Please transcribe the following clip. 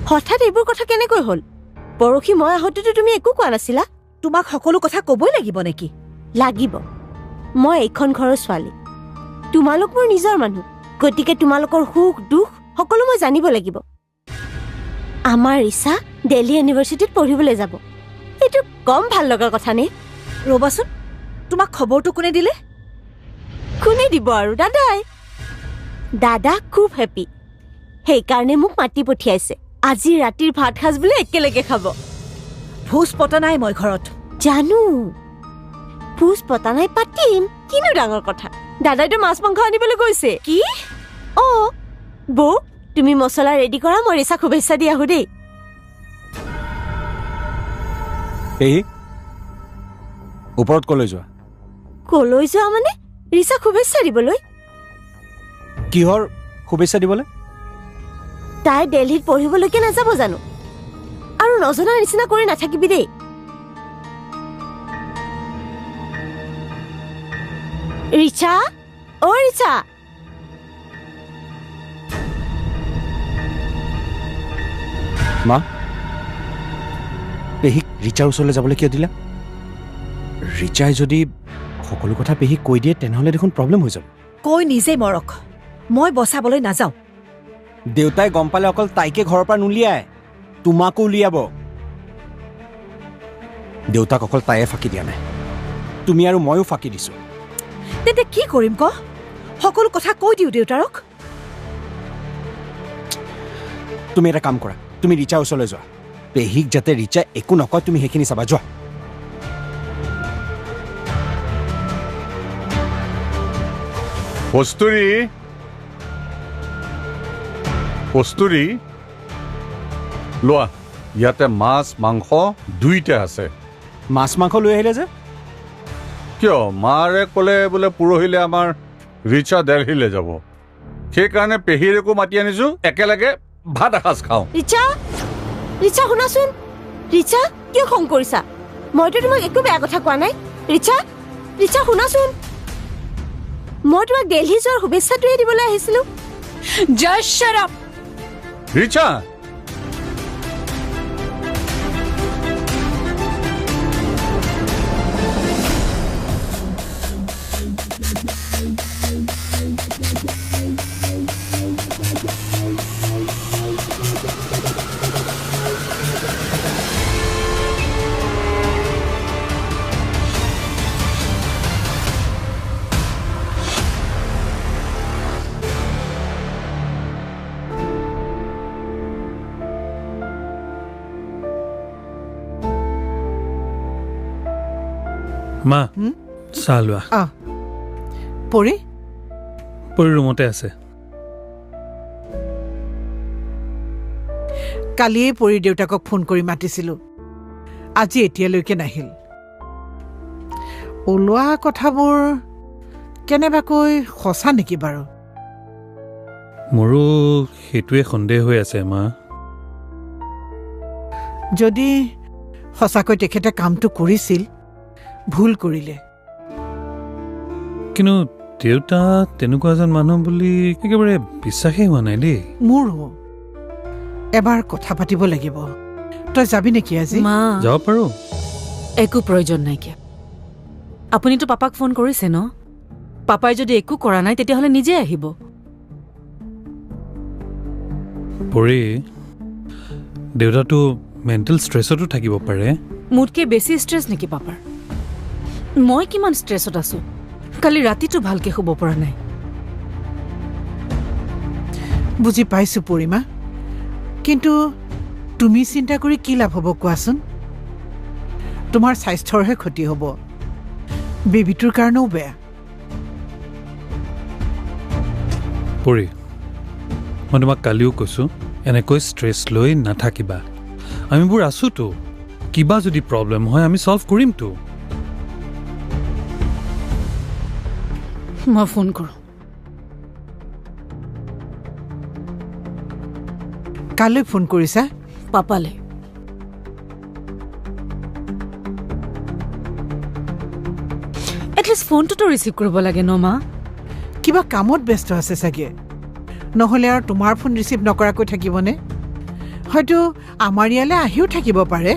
হঠাৎ এইবোৰ কথা কেনেকৈ হ'ল? পৰহি মই আহোঁতেতো তুমি একো কোৱা নাছিলা। তোমাক সকলো কথা ক'বই লাগিব নেকি? লাগিব। মই এইখন ঘৰৰ ছোৱালী, তোমালোক মোৰ নিজৰ মানুহ, গতিকে তোমালোকৰ সুখ দুখ সকলো মই জানিব লাগিব। আমাৰ ৰিচা দেলহি ইউনিভাৰ্চিটিত পঢ়িবলৈ যাব, এইটো কম ভাল লগা কথা নে? ৰ'বাচোন, তোমাক খবৰটো কোনে দিলে? কোনে দিব আৰু, দাদাই। দাদা খুব হেপী, সেইকাৰণে মোক মাতি পঠিয়াইছে। আজি ৰাতিৰ ভাত সাজ বোলে একেলগে খাব। ভোজ পতা নাই মই ঘৰত। জানো, ভোজ পতা নাই, পাতিম, কিনো ডাঙৰ কথা। দাদাইতো মাছ মাংস আনিবলৈ গৈছে। কি? অঁ বৌ, তুমি মছলা ৰেডি কৰা, মই ৰিচাক শুভেচ্ছা দি আহোঁ দেই। পেহী, ওপৰত কলৈ যোৱা? কলৈ যোৱা মানে? ৰিচাক শুভেচ্ছা দিবলৈ। কিহৰ শুভেচ্ছা দিবলৈ? তাই দেলহিত পঢ়িবলৈকে নাযাব জানো? আৰু নজনাৰ নিচিনা কৰি নাথাকিবি দেই। ৰিচা, অ ৰিচা। মা, পেহীক ৰিচাৰ ওচৰলৈ যাবলৈ কিয় দিলা? ৰিচাই যদি সকলো কথা পেহীক কৈ দিয়ে তেনেহ'লে দেখোন প্ৰব্লেম হৈ যাব। কৈ নিজেই মৰক, মই বচাবলৈ নাযাওঁ। দেউতাই গম পালে অকল তাইকে ঘৰৰ পৰা নুলিয়াই, তোমাকো উলিয়াব। দেউতাক অকল তাইয়ে ফাঁকি দিয়া নাই, তুমি আৰু ময়ো ফাঁকি দিছো। তেন্তে কি কৰিম ক? সকলো কথা কৈ দিওঁ দেউতাৰক? তুমি এটা কাম কৰা, তুমি ৰিচাৰ ওচৰলৈ যোৱা। পেহীক যাতে ৰিচাই একো নকয় তুমি সেইখিনি চাবা, যোৱা। কস্তুৰী, কস্তুৰী, লোৱা, ইয়াতে মাছ মাংস দুইটা আছে। মাছ মাংস লৈ আহিলে যে? কিয়? মাৰে ক'লে বোলে পৰহিলে আমাৰ ৰিচা দেলহিলৈ যাব, সেইকাৰণে পেহীৰেকো মাতি আনিছোঁ, একেলগে ভাত এসাঁজ খাওঁ। ৰিচা, ৰিচা শুনাচোন। ৰিচা, কিয় খং কৰিছা? মইতো তোমাক একো বেয়া কথা কোৱা নাই। ৰিচা, ৰিচা শুনাচোন, মই তোমাক দেলহি যোৱাৰ শুভেচ্ছাটোহে দিবলৈ আহিছিলোঁ। Just shut up. Richa, মা, চাহ লোৱা। পৰি? পৰি ৰুমতে আছে। কালিয়ে পৰি দেউতাকক ফোন কৰি মাতিছিলোঁ, আজি এতিয়ালৈকে নাহিল। ওলোৱা কথাবোৰ কেনেবাকৈ সঁচা নেকি বাৰু? মোৰো সেইটোৱে সন্দেহ হৈ আছে মা। যদি সঁচাকৈ তেখেতে কামটো কৰিছিল, ভুল কৰিলে। কিন্তু দেউতা তেনেকুৱা এজন মানুহ বুলি একেবাৰে বিশ্বাসেই হোৱা নাই দেই। মোৰো এবাৰ কথা পাতিব লাগিব। তই যাবি নেকি আজি? যাব পাৰো, একো প্ৰয়োজন নাইকিয়া। আপুনিতো পাপাক ফোন কৰিছে ন? পাপাই যদি একো কৰা নাই তেতিয়াহ'লে নিজে আহিব। পৰি, দেউতাটো মেণ্টেল ষ্ট্ৰেছতো থাকিব পাৰে। মোতকৈ বেছি ষ্ট্ৰেছ নেকি পাপাৰ? মই কিমান ষ্ট্ৰেছত আছো, কালি ৰাতিটো ভালকে শুব পৰা নাই। বুজি পাইছো পৰিমা, কিন্তু তুমি চিন্তা কৰি কি লাভ হ'ব কোৱাচোন? তোমাৰ স্বাস্থ্যৰহে ক্ষতি হ'ব, বেবীটোৰ কাৰণেও বেয়া। পৰি, মই তোমাক কালিও কৈছোঁ, এনেকৈ ষ্ট্ৰেছ লৈ নাথাকিবা। আমিবোৰ আছোতো, কিবা যদি প্ৰব্লেম হয় আমি ছল্ভ কৰিমতো। মই ফোন কৰোঁ। কালৈ ফোন কৰিছা? পাপালৈ। এটলিষ্ট ফোনটোতো ৰিচিভ কৰিব লাগে ন মা? কিবা কামত ব্যস্ত আছে চাগে, নহ'লে আৰু তোমাৰ ফোন ৰিচিভ নকৰাকৈ থাকিবনে? হয়তো আমাৰ ইয়ালৈ আহিও থাকিব পাৰে।